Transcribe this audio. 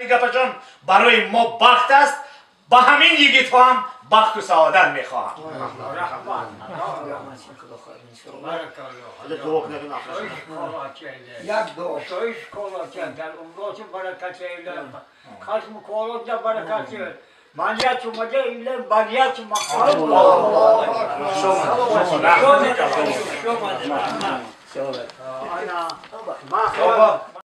Гапашон барои мо бахт аст, ба ҳамин йигитҳо ҳам бахту саодат мехоҳам. Як дуо Бобо.